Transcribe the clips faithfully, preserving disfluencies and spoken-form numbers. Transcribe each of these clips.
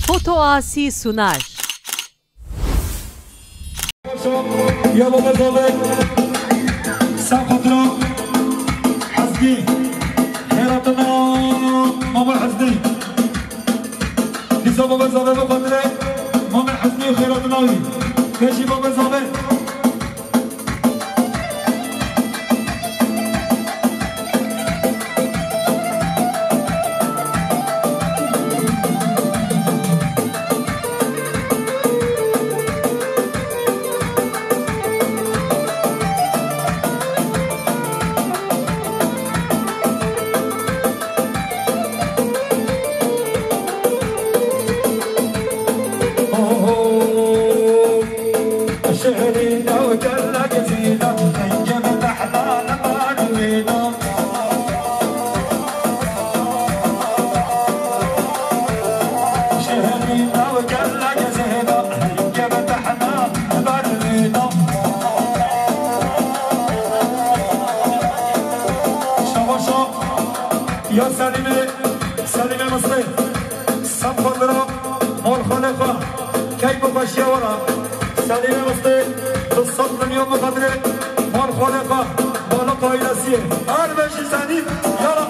Foto Asi Sunar. Ya baba Zafer, Sakotra, Hezgi, Xeyratına, Mama Hezgi. Dîsa baba Zafer bu xatirê, Mama Hezgi, Xeyratına wî. Beşî baba Zafer. Ya Selîmê, Selîmê Mistê, Semxwedira, Molxanê xwe, keyf û xweşiya we re. Selîmê Mistê, du sed milyon bi qedrê, Molxanê xwe, Balık ailesi. Her beşi Selîm, yala.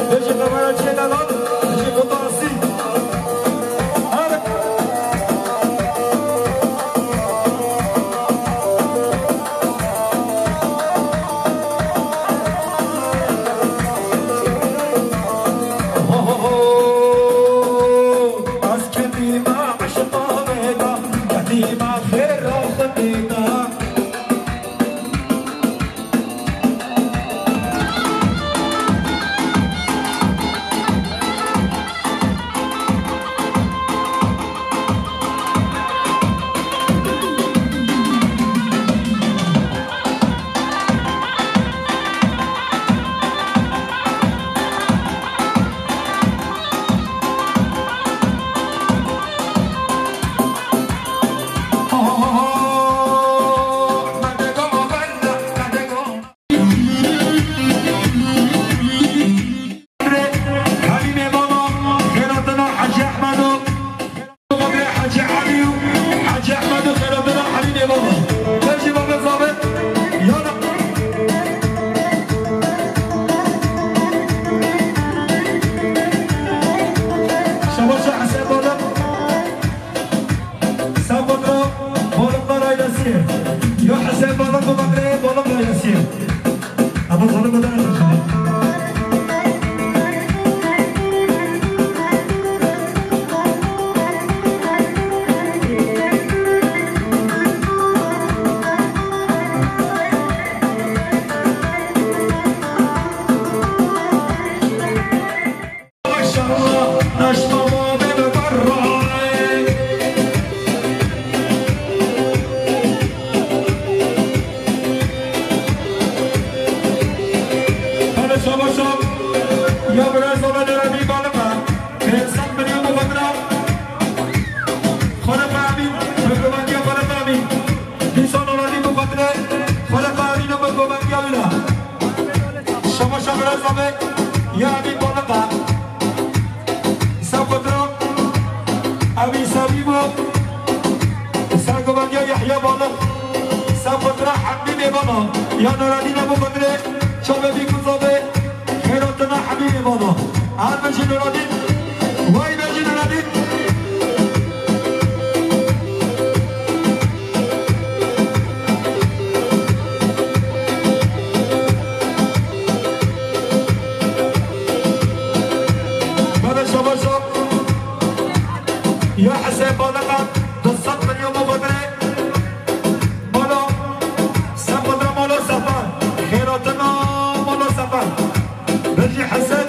Beşi kameracıya delal, beşi fotoğrafı. Her Hemî mêvana, xêratina Hecî Ehmedo, Hecî Elî û Hecî Ehmedo, xêratina Hemî mêvana. Bejî bavê zavê, yana. Şabaşa Hesen Balık. Sabata Balıklar ailesi. Ya Hesen Balık, Balıklar ailesi. Ama Balık o da Dîsa Noradîn bi xatirê xwe li qarîn û bi gomendiya wî re. Şemaşa Birazavê ya Emîn Balık e. Ser xwe dira Emîn Sabî bû. Ser gomendiya Yehya Balık. Ser xwe dira Hemdî Mêvana. Ya Noradîn e bi xatirê çavê bî ku zavê. Xêratina Hemî Mêvana. Her bijî Nuradîn. Way bijî Nuradîn. Bana şabaşa. Ya Hesen Balık, du sed milyon bu kadar. Mala, Sefada Mala Sefa. Xêratina Mala Sefa. Bejî Hesen.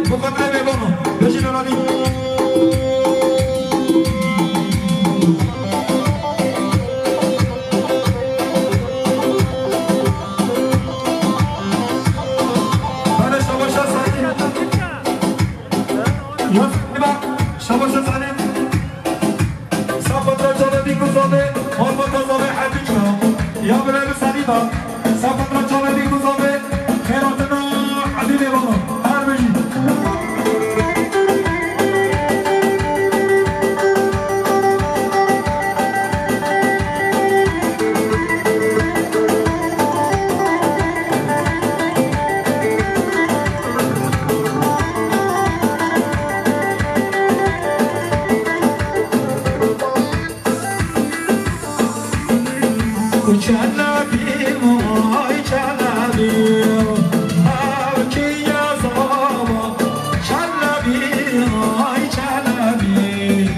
Muxeddime baba, bejî Nuralî. Bale şabaşa Salîm. Ya Salîm, şabaşa Salîm. Safatra çalê bî ku zavê, malbata zavê herdî çira. Ya bile bi Salîm a. Safatra çalê bî ku zavê, xêratina Ebî bê baba. Her bijî. Çelebî, ay Çelebî, ev kî ye zava? Çelebî, ay Çelebî,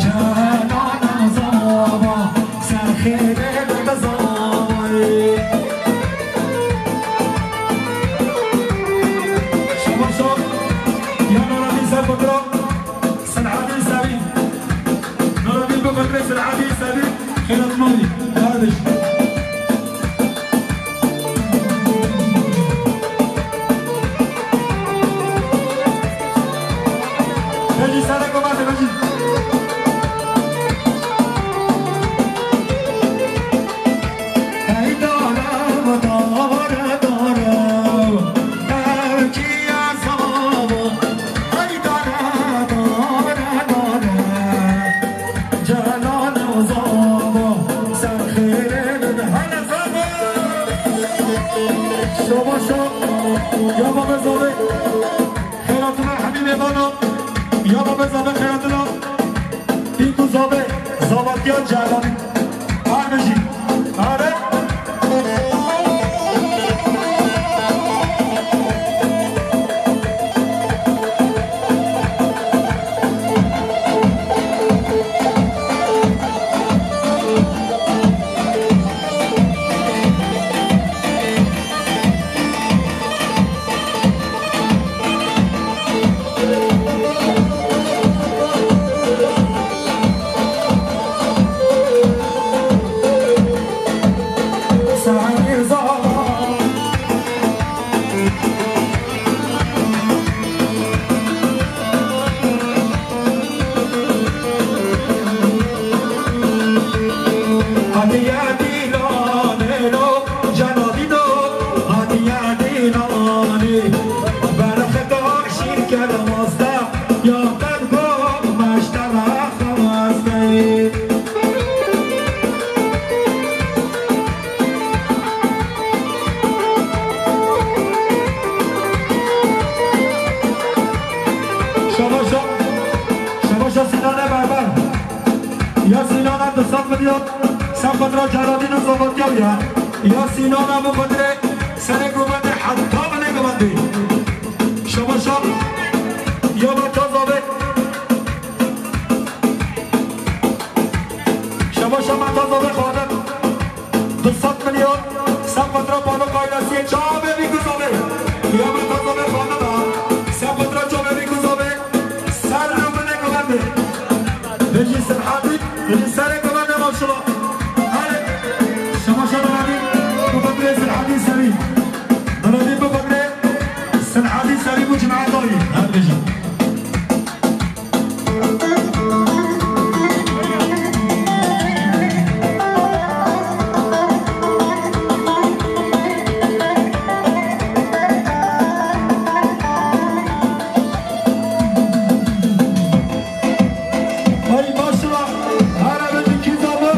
cenanem zava, ser xêrê bide zavayê. Şabaş o, ya Nuralî ser fotoğraf, Selahaddin Sevî. Nuralî bi xatirê Selahaddin Sevî, xêratmandî, kardeş. Bejî serek o berde, bejî. Hey dare, dare, dare, ev kî ye zava? Hey dare, dare, dare, cenanem zava, ser xêrê bide. Hele zava! Şabaş o, ya baba zavê. Xêratina Hemî Mêdana, ya baba zavê xêratina. Bî ku zavê, zavatiya Celalî. Armijî. Are. Hatiye dîlanê lo, cena dîno, hatiye dîlanê. Berxeta şîrkere mazde, ya qed go meştera xemazde. Şabaşa, şabaşa Sînanê Berber. Ya Sînana du sed milyon, sen xwe dira Celalîna zavatiya ya. Ya Sînana bi xwe dirê serê gumendê heta binê gumendê. Şabaşa, ya Meta Zavê. Şabaşa Meta Zavê xwarin. Du sed milyon, sen xwe dira pano kaylesiyê çavê bî ku zavê. Ya Meta Zavê xwarin ha. Sen xwe dira çavê bî ku zavê. Ser rû binê gumendê. Bejî Selahaddîn, li serê gumendê maşallah. Hale. Şabaşa Nuralî, bi xatirê Selahaddîn Sevî. Nuralî bi xatirê Selahaddîn Sevî û cemaeta wî. Her bijî. Ay maşallah, her evin iki zabı.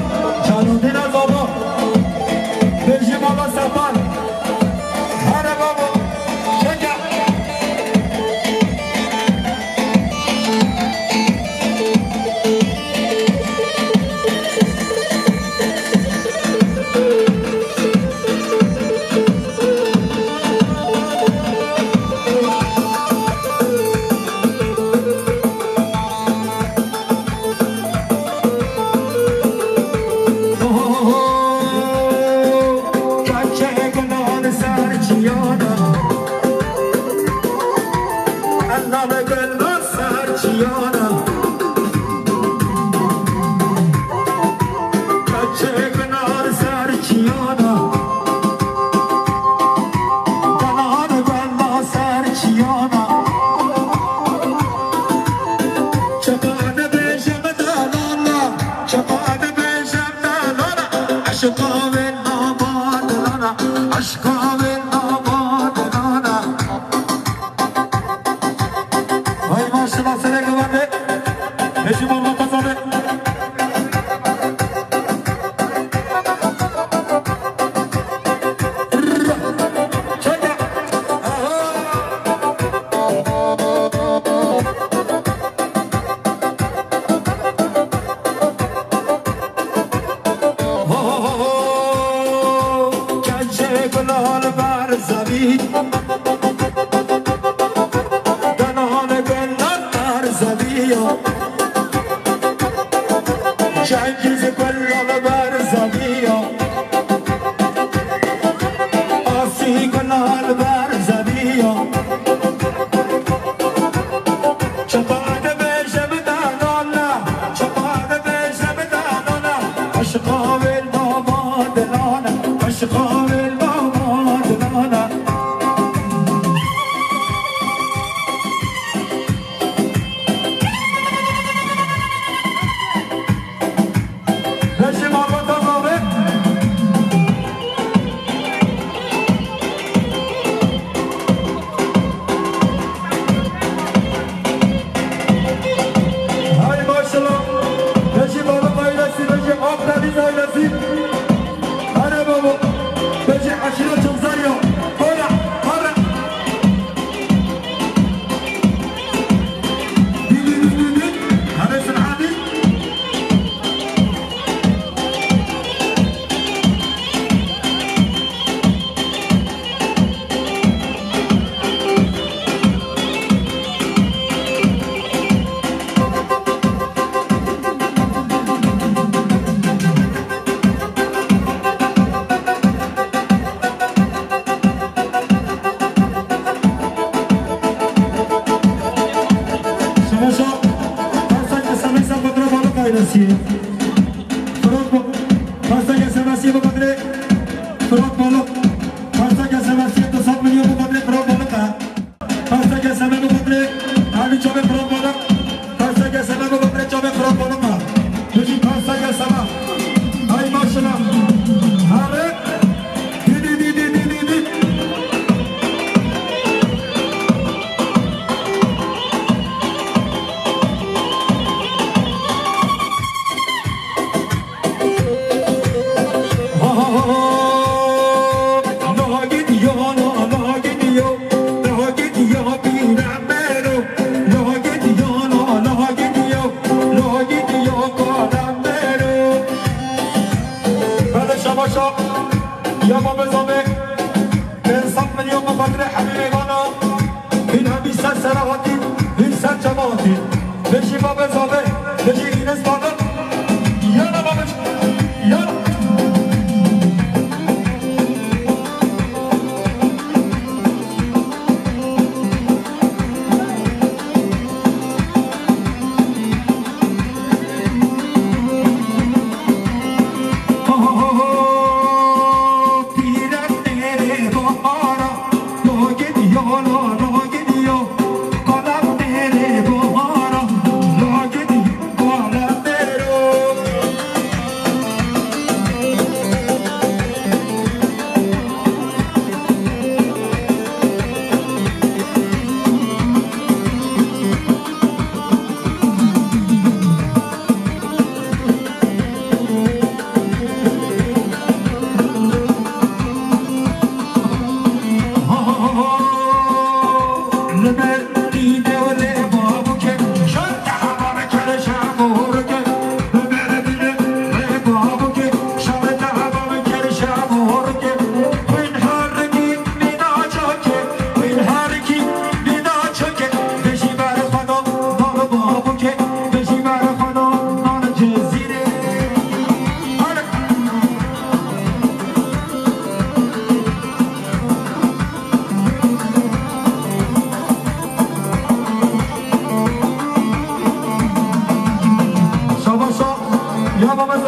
Nane gel ser çiyana. Keçek nar ser çiyana. Danan gel ser çiyana. Çapa dibêjim delala, çapa dibêjim delala. Eşqa wê nava delala, eşqa wê nava delala. Hay maşallah, sereke vande. Hejî Morma Pazarı. Çeke. Aha. Ho, ho, ho, ho. Keçê gulal berzevî. Danan gulal berzeviya. Cengiz gulal berzeviya. Asî gulal berzeviya. Çapa dibêjim delala, çapa dibêjim delala. Eşqa wê nava delala, eşqa wê nava delala. Beşê malbata navê. Hay maşallah. Beşê malbat ailesi, beşê Akdeniz ailesi. Hare babo. Beşê aşire Çokzarya. Kola, hare. Şemeşa, Parsek S M S Bedra Balık ailesi. Fırat Ba-, Parsek S M S'yi bu Bedre, Fırat Balık. Parsek S M S'yi tu sed milyon bu Bedre Fırat Balık ha. Parsek S M bu Bedre, hadi çabuk Fırat Balık. Parsek S M bu Bedre, çabuk Fırat Balık ha. Peki Parsek S M. Hay maşallah. Harı. Di, di, di.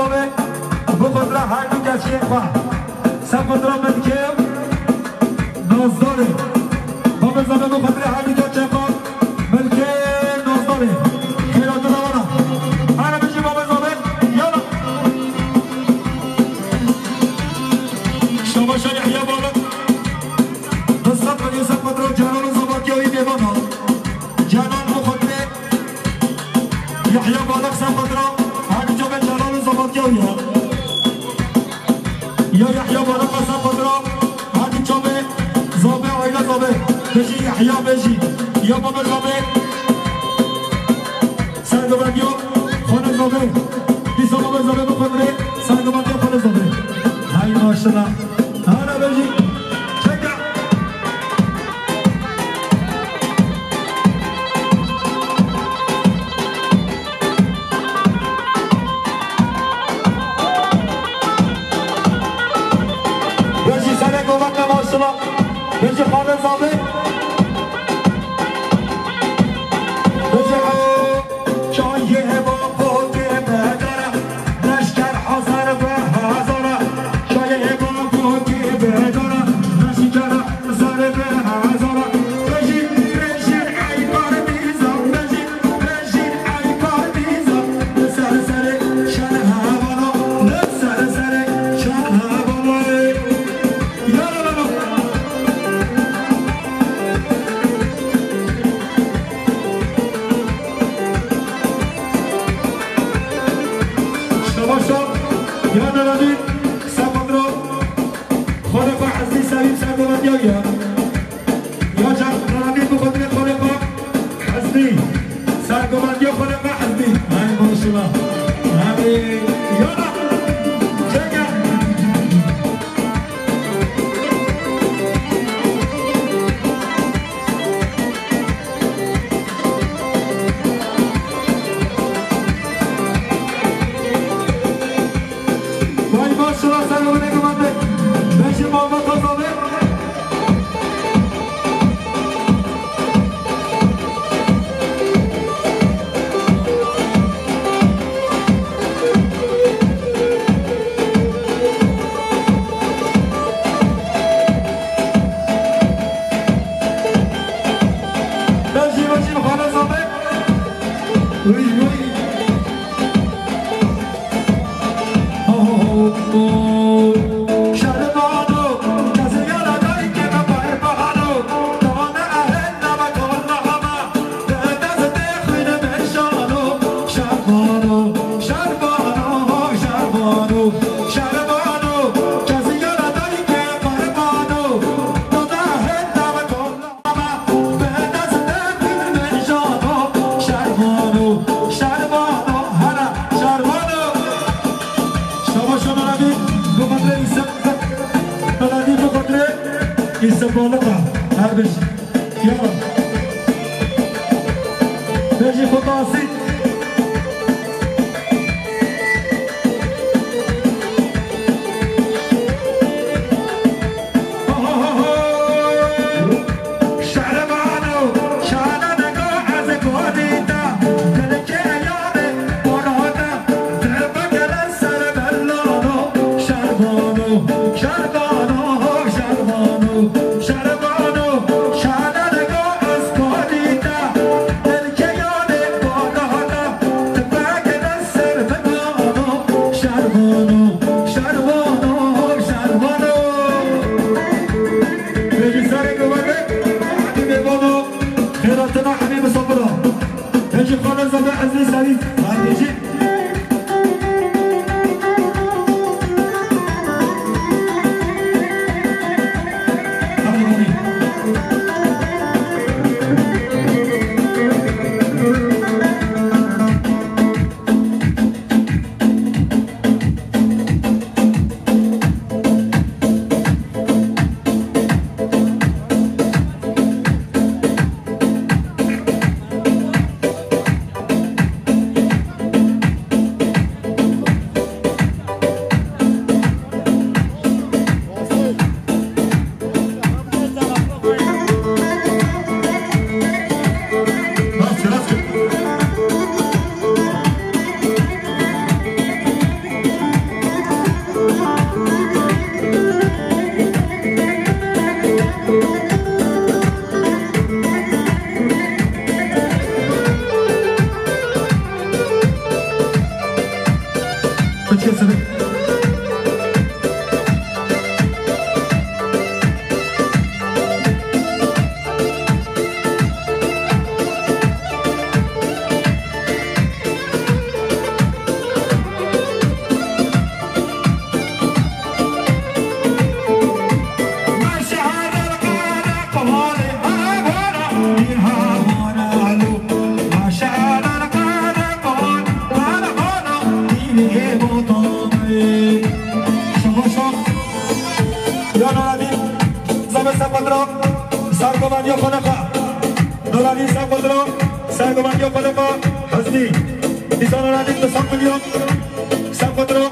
Bixwetire her du kesiyê xwe. Sefetira milkê Nazdarê. Babê Zabê bixwetire her du kesiyê xwe. Milkê Nazdarê. Xêra tu ravana. Hene bijî Babê Zabê. Yala. Şabaşa Yahya Balık. Qismet ve Yusuf Kudro, Celal Zabatiya wî mêvana. Celal bixwetire. Yahya Balık Sefetira, her çavê Celal û Zabatiya ya. Ya Yahya Balık Sefetira, her çavê Zabê, aile Zabê. Bejî Yahya bejî. Ya Babê Zabê. Sergovendiya Xanê Zabê. Dîsa Babê Zabê bixwendire, sergovendiya Xanê Zabê. Hay maşallah. Hara bejî. Çeke. Bejî serê govende maşallah. Bejî Xalid Zabê. Bejî çayê bapotê bedara. Leşker hazar be hazara. Çayê bapotê bedara. Leşker hazar be hazara. Bejî, bejî, ey karbîza, bejî. Şabaşa, ya Neradîn, Sefadro, Xolê xwe Ezdî Sevîm sergovendiya ya. Ya can, Rabî bi xwe dirê xolê xwe Hezbî. Sergovendiya xolê xwe Hezbî. Hey maşallah. Hey, yala. Çeke. Vay maşallah, sergovendiya xwe. Beşir Muhammed Hasan. Şabaşa Meladî, bi xatirê Îsa, Meladî bi xatirê Îsa Balık e. Her bijî. Yala. Bejî xwe tasî. Sergovendiya Xweleqa Nuralî, Serqotro, Sergovendiya Xweleqa Husnî, Îsana Radîk, du sed milyon, Serqotro,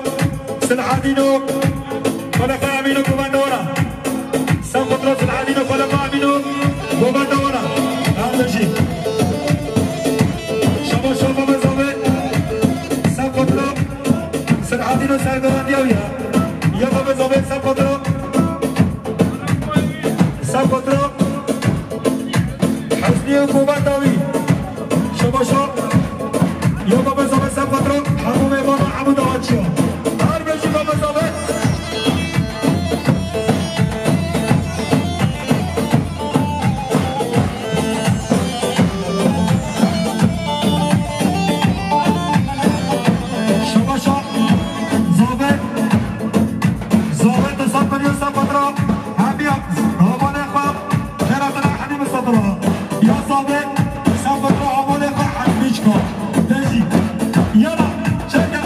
Silahedîno, Xweleqa Emîno, Govenda Wela, Serqotro, Silahedîno, Xweleqa Emîno, Govenda Wela, Hemde jî. Şaba şaba bezavê, Serqotro, Silahedîno, Sergovendiya wî ya. Ya bezavê, Serqotro. Serqotro, Husnî û Govenda wî. Şaba şa. Ya baba zabe Serqotro, hemû mêvana, hemû dawaçiya. Her bêjî baba zabe. Şaba şa. Zabe. Zabe, tu sed milyon Serqotro. Hemiya hevalê xwe, xêratina Hemî Misetra. Ya zabe, Serqotro, hevalê xwe Hemî Çika. Dejî. Yala, çeke.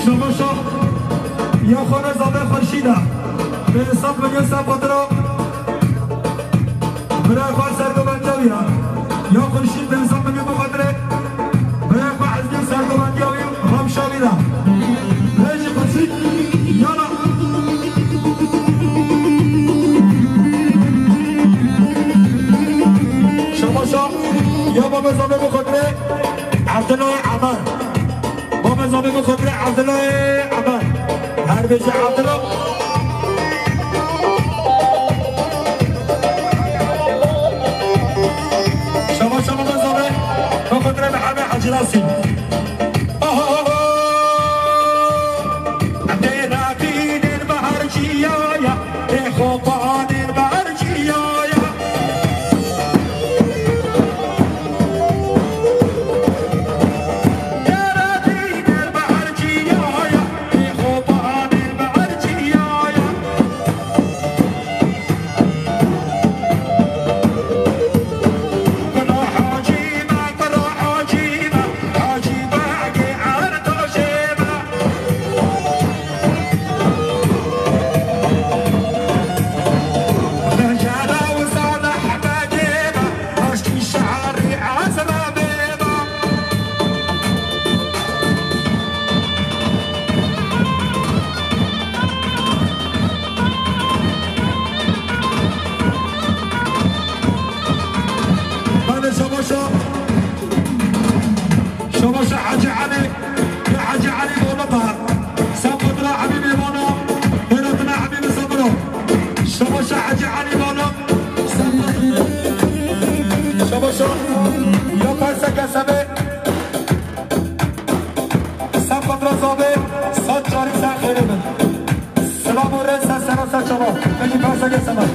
Şaba şa, ya xwe ne zabe Xurşîd e. Pênc sed milyon Serqotro. Bira xwe Sergovendiya wî ya. Ya Xurşîd, pênc sed milyon bixwe dirê. Bira xwe Ezgîn, Sergovendiya wî, Ramşa wî de. Rêjî Xurşîd, yala. Şaba şa, ya baba zabe bixwe dirê. Evdilay Emer. Baba zabe bixwe dirê Evdilay Emer. Her bêje Evdila. Şaba şa baba zabe bixwe dirê Mihemed Hecî Nasîr. Oho! Em tê neqînên ber çiyaya, ê xopanên ber çiyaya. Bale, şaba şa. Şaba şa Hacı Ali. Ya Hacı Ali Bonuka. Sen Kudra Habibî Bono. Beratına Habibî Sabro. Şaba şa Hacı Ali Bono. Sen Şaba şa. Ya Persa Kesebe. Sen Kudra Zabe. Sen Çarî, sen xêrê bin. Silav û rêz ser sera ser çava. Peki, perseke selam.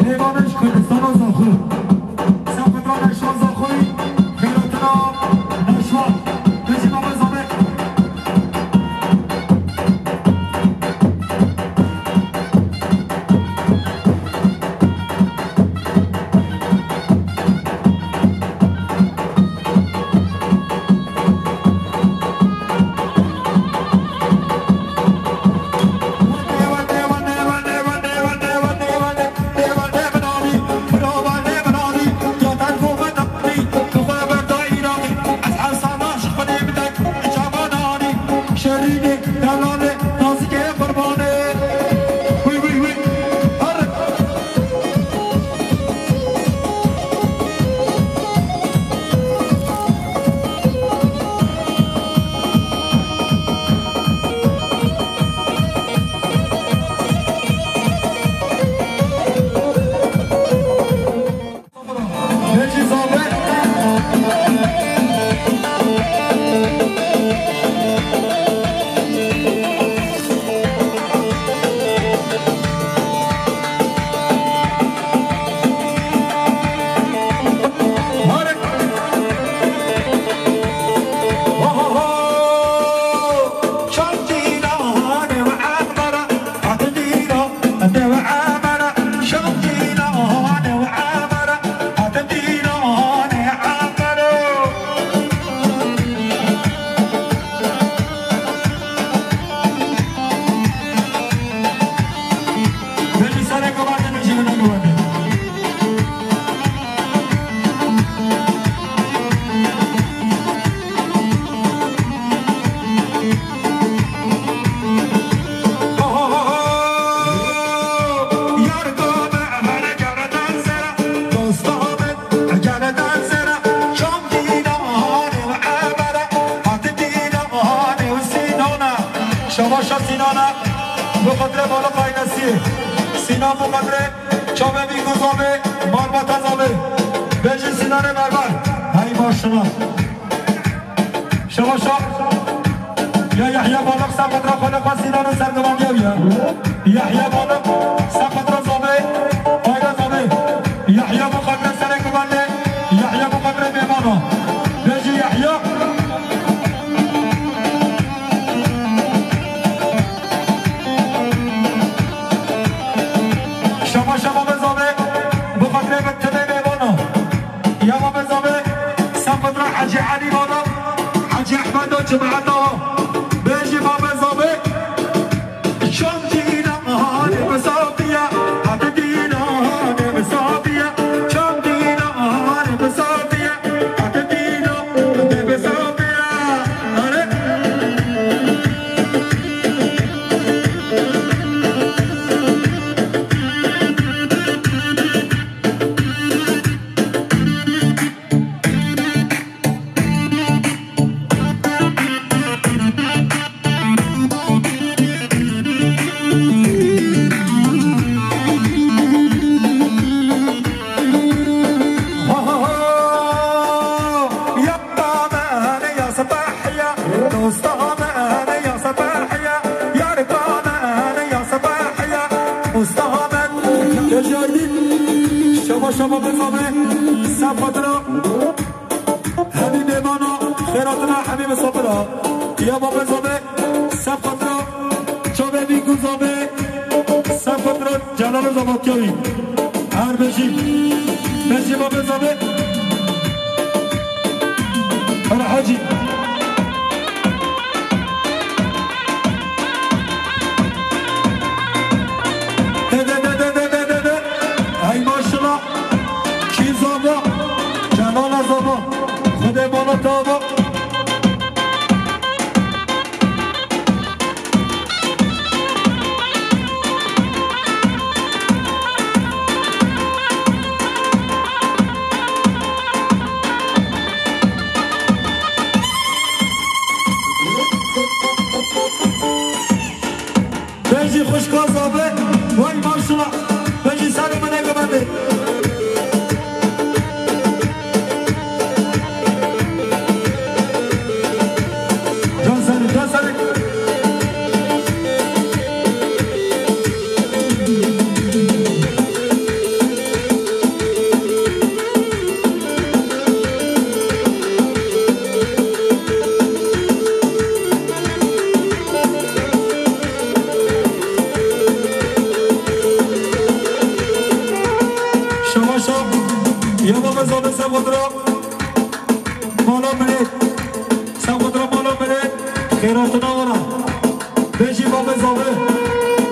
Mêvanê ji Kurdistana Zaxo. Sefitra Neşwa Zaxoyî, xêratina Neşwa. Bijî Mame Zabê. Şabaşa Sinana, bu qadre balık aynası. Sinan bu qadre, çavê bî guzavê, marmata zavê. Bejin Sinanê berber. Hey maşallah. Şevaşa. Ya Yahya Balık, sen qatra xwele xwe Sinan'ın sergivandiya ya. Yahya Balık, sen qatra zavê, bayra zavê. Yahya bu qadre serek bande, Yahya bu qadre memano. Bejî Yahya. Şevaşa Balık zavê, bu qadre bi tebe memano. Ya Babe Zabê, Sefitra Hacı Ali Bala, Hacı Ahmet o cemaat o. Bejî Babe Zabê, Şam dînan bi safiye, hadi dînan bi safiye, Şam dînan bi safiye, hadi dînan bi safiye. Hadi. Şaba şaba bezabê, sefatra. Hemî mêvana, xêratina hemî misafira. Ya Babe Zabê, sefatra. Çavê bî guzavê, sefatra. Celal Zava Kewî. Her bejî. Bejî Babe Zabê. Her hacî. De, de, de. Hey maşallah. Kî zava? Celala zava. Xwedê bala tava. Ya baba zabe, se xwe dira mala mirê. Se xwe dira mala mirê. Xêratina wara. Bêjî babe zabe.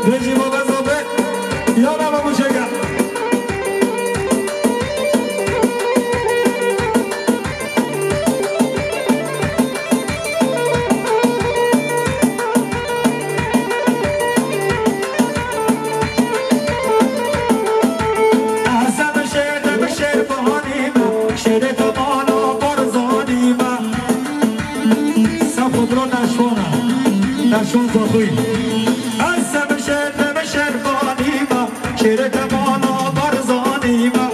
Bêjî babe zabe. Ya baba bu şeker. Ehsen şêr de bi şêr bahanî me, şêrê temana barzanî me. Sefodro neşona, neşon zaxuy. Ehsen şêr de bi şêr bahanî me, şêrê temana barzanî me.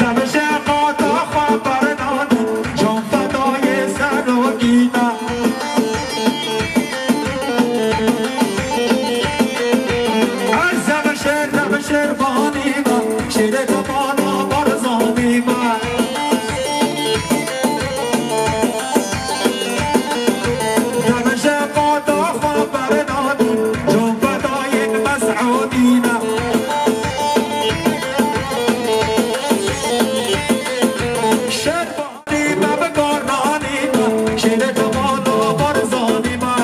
Demşe qata xwe bernadin, can fedayê serokî me. Ez em şêr, em şêrvanî me, şêrê temana barzanî me. Demşe qata xwe bernadin, can fedayê Mes'udî me. Şêr Nîme bi kar nanîme, şêrê temana barzanîme.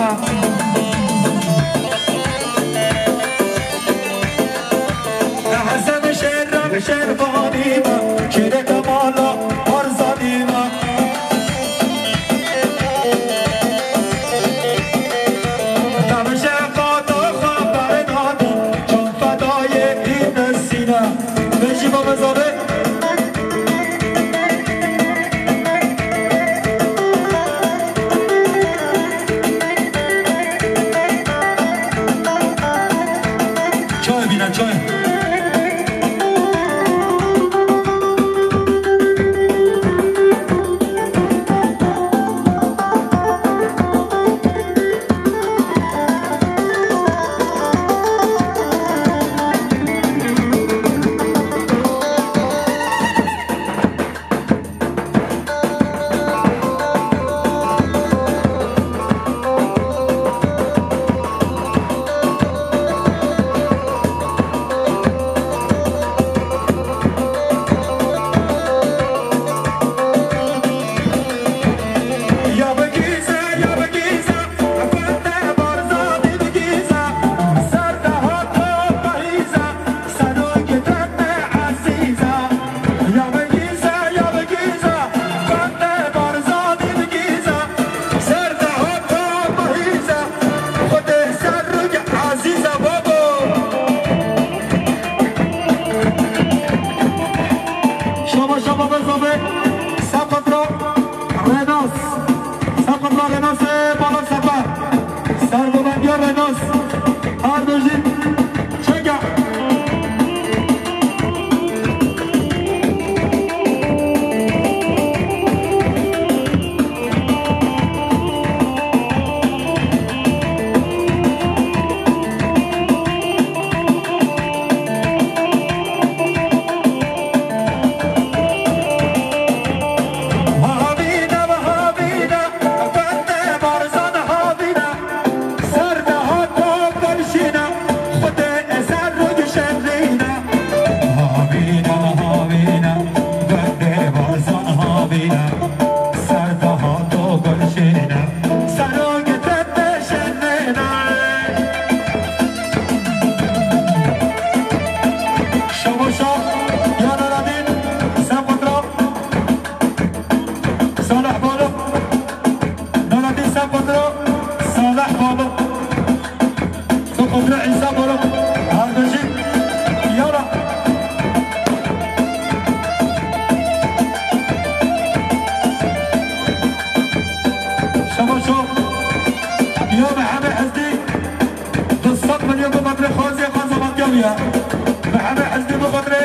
Ehsen şêr, şêrvanîme, şêrê temana barzanîme. Demşe qata xwe bernadin, can fedayê înesîne. Bêjî baba zabe. Çay bîne, çay. Şaba şaba be zabe. Saqatra Renas. Saqatra Renasê Balak Sefer. Serdobendiya Renas. Her du jî çeke. Şabaşa, ya Naradîn, sen kontrol. Salih Balok. Naradîn Sempatro, Salih Balok. Sempatro Îsa Balok. Hardajî. Yala. Şabaşo. Ya Mihemed Ezdî. Du sed milyon biqedre xwezê xwe zemantiya wî ye. Mihemed Hizbî biqedre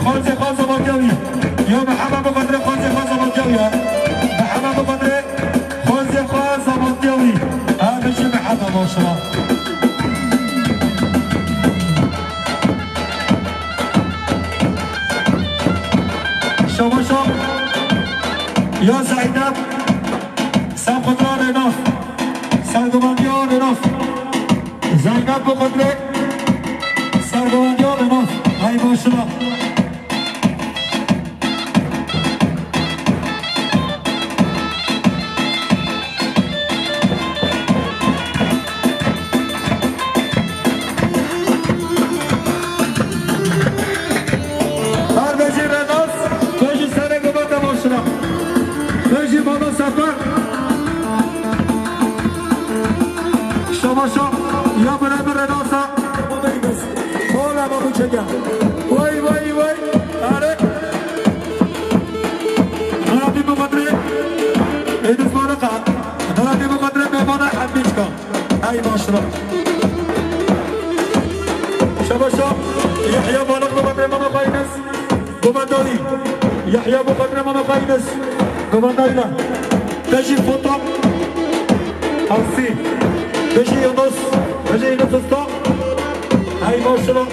xwezê xwe zemantiya wî. Ya Mihemed biqedre xwezê xwe zemantiya wî ye. Mihemed biqedre xwezê xwe zemantiya wî. Em ji Mihemed başra. Şabaşa ya Zeynep. Sen xwe dira Rênas. Sergumandiya Rênas. Zeynep biqedre. Sergovendiya Renas. Hey maşallah. Her bejî Renas, bejî serê gubete maşallah. Bejî baba Sefer. Şabaşa ya bire bire Renasa. Ola babu çeke. Vay vay vay. Are. Nurati bu kadre. Edis Malaka. Nurati bu kadre bebana Hamdiçka. Ay maşallah. Şabaşa. Yahya Malak bu kadre mama Baynes. Gumandayî. Yahya Buxadre Mama Qaynes. Gumandayî la. Bejî Fota. Asî. Bejî Yunus. Bejî Yunus Usta. Hey maşallah.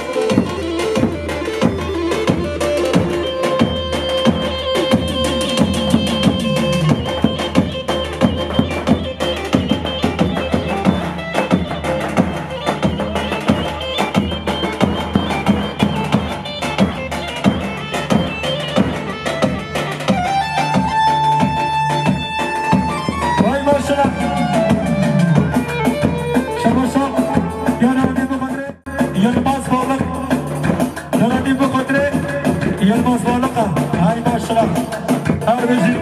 Vay maşallah. Şabaşa. Ya Rabbi bu kadre. Yılmaz Varlık. Ya Rabbi bu kadre. Yılmaz Varlık'a. Hay maşallah. Her bizi.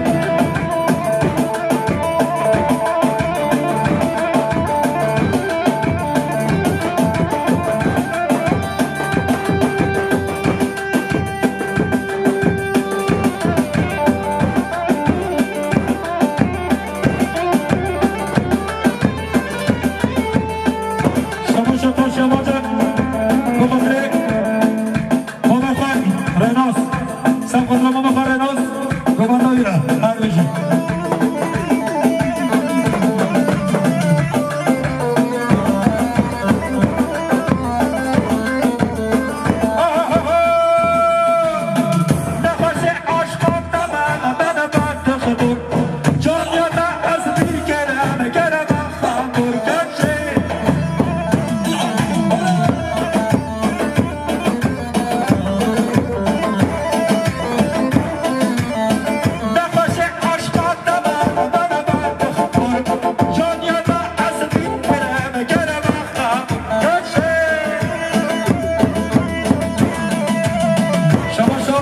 Şabaşa taş yamaca. Bu kadre. Mama Xan Renas. Sen kadro Mama Xan Renas. Gumandayî ra. Her bizi. Şabaşo,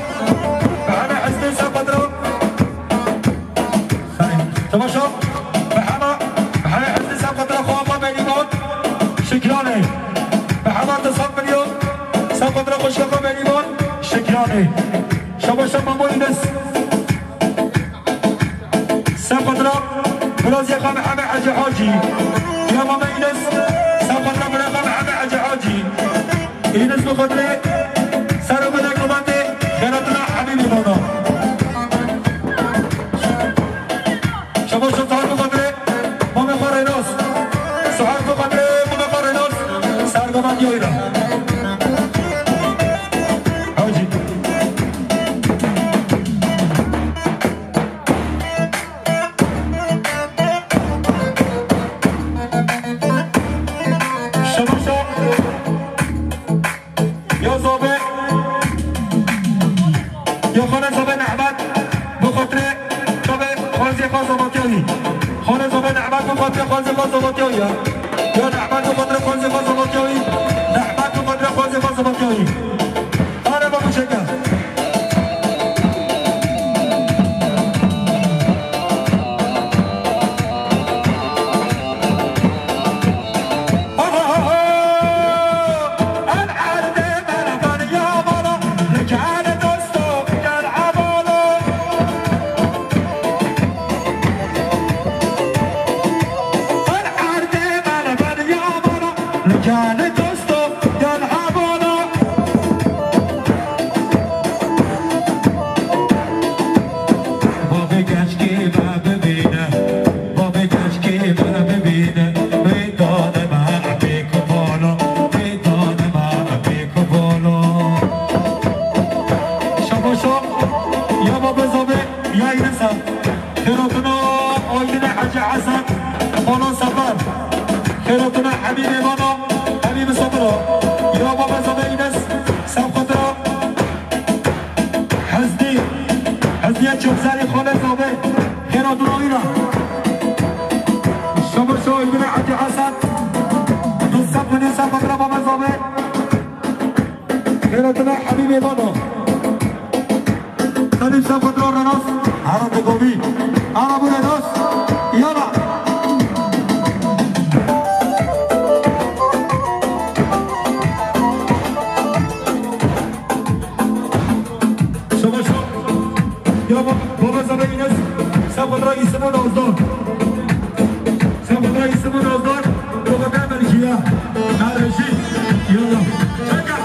Mehmet Hüsnü Sapatra. Şabaşo, Mehmet, Mehmet Hüsnü Sapatra, Xwapa Beliban, Şikrane. Mehmet Tisat Milyon, Sapatra Xuşkaka Beliban, Şikrane. Şabaşo, Mamo Yunus. Sefadra, Birazî Xan Heme Hecî Hacî. Ya Mame Înes, Sefadra Bira Xan Heme Hecî Hacî. Înes bi xatirê Serokê Dewletê Xeyretullah Habîbî Baba. Şabaş Suhar bi xatirê Mame Xarê Nas. Suhar bi xatirê Mame Xarê Nas. Sergovan Yoyra. Hacî. Şabaşa. Ya Zobe. Ya Xane Zobe Nehmet. Bu xatre. Zobe Xanzê Xan Zobatiyayî. Xane Zobe Nehmet bu xatre Xanzê Xan Zobatiyayî ya. Ya Nehmet bu xatre Xanzê Xan Zobatiyayî. Nehmet bu xatre Xanzê Xan Zobatiyayî. Araba bu şekil. Gel dosto, gel abana. Bavê keşkê me bibîne, bavê keşkê me bibîne. Wê dane me pêk vala, wê dane me pêk vala. Şabaşa, ya Bavê Zavê, ya Înisa. Xêrotuna Aydine Hacı Hasan, Xana Sefer. Xêrotuna Hemî Mêvana. Bi sabira. Ya baba Zabe Înes, Sefqatra. Hezdî. Hezdîye Çokzerî Xole Zabe. Xêra durawîna. Şama şo Îbine Hacı Hasan. Nusret Münir Sefqatra baba Zabe. Xêra dina Habîbê Bano. Xelîf Sefqatra Renas. Ara Degovî. Ara bu Renas. Yala. Şaba şo. Ya ba-, baba Zabe Înes. Sefqatra Îsimo Nazdar. Sefqatra Îsimo Nazdar. Baba Demirciya. Merejî. Yala. Çaka.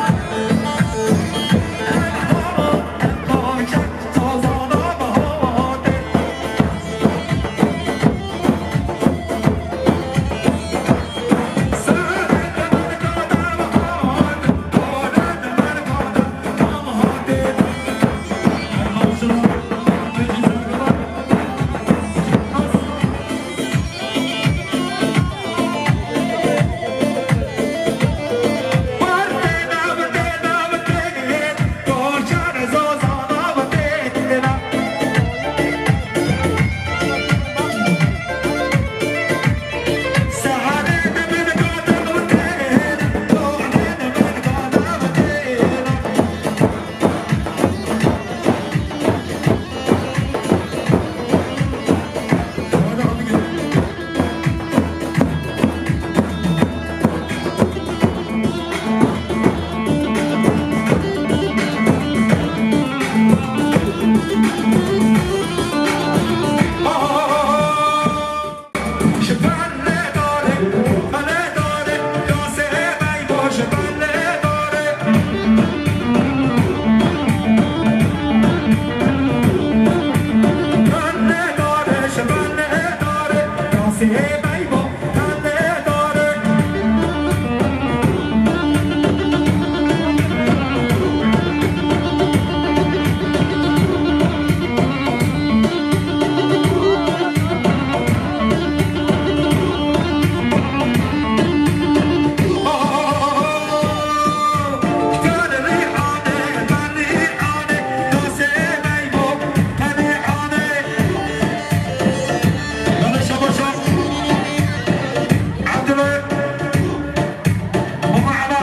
Mama Aba,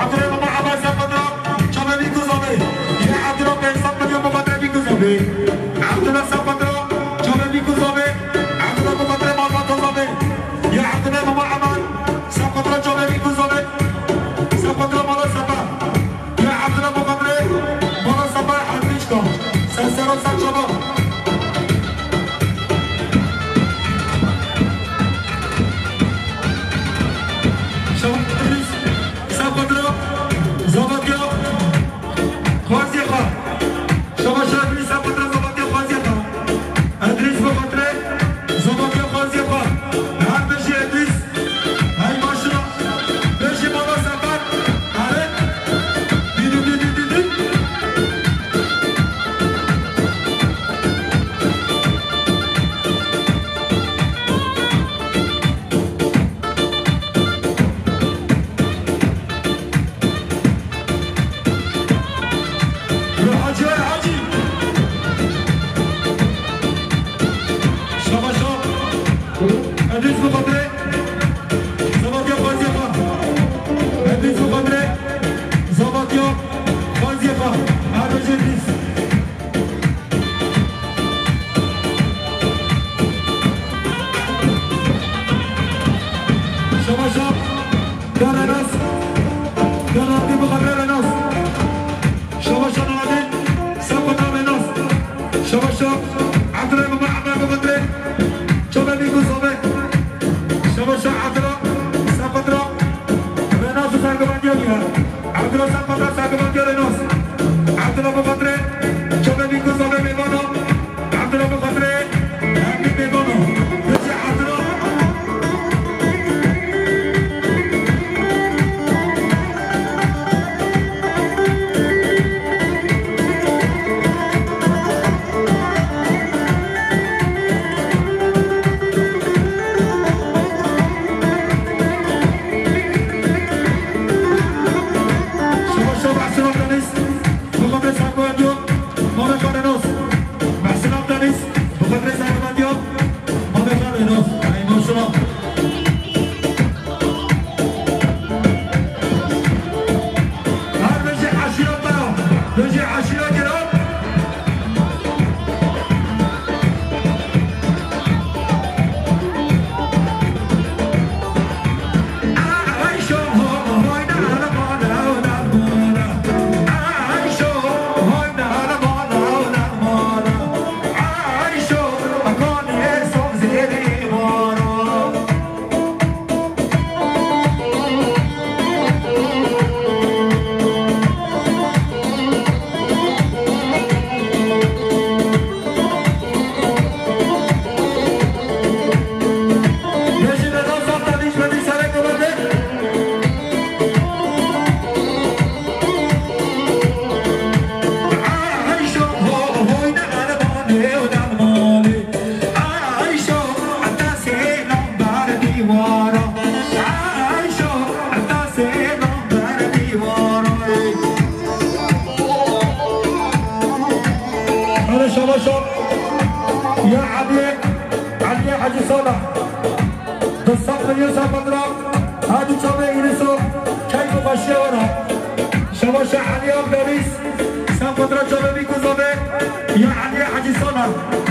Abdullah Mama Aba Sefqatra, çavê wî ku zavê. Ya Abdullah Bey Sefqatra Mama Aba wî ku zavê. Abdullah Sefqatra, çavê wî ku zavê. Abdullah Mama Aba Malbata zavê. Ya Abdullah Mama Aba Sefqatra, çavê wî ku zavê. Sefqatra Mala Sefa. Ya Abdullah Mama Aba Mala Sefa Hatîçka. Ser sero ser çava. Şaban Idris, Sefqatra, Zavatya, Xwaziyê xwe. Şaban Şah Idris, Sefqatra, Zavatya, Xwaziyê xwe. Idris Sefqatra, Zavatya, Xwaziyê xwe. Her bijî Idris, hey maşallah. Bijî Mala Sefa. Ere. Dî, dî, dî. Hacı, Hacı. Şabaş o. Edris Mukadre. Zavatya Xwaziyê xwe. Edris Mukadre. Zavatya Xwaziyê xwe. Her bijî Edris. Şabaşa, ya Renas. Ya Renas, bu kadar Renas. Şabaşa Nadin, sen kadar Renas. Şabaşa, Adre, Mama, Ahmet, Mama, Adre. Çabeni, Mustafa. Şabaşa, Adre, sen kadar. Renas, sen kadar gel ya. Abdullah Sefqatra, Sefqatra Renas. Abdullah Bufatre, Çavê Bîkû Zavê Mêvano. Abdullah Bufatre, Hemî Mêvano. Pêşî Abdullah. Ya Eliyê, Eliyê Hecî Salih. Du sed milyon serpendra, her du çavê Îlîso, keyf û xweşiya wan e. Şevaşa Elî Akdeniz, serpendra çavê Mîkûzavê, ya Eliyê Hecî Salih.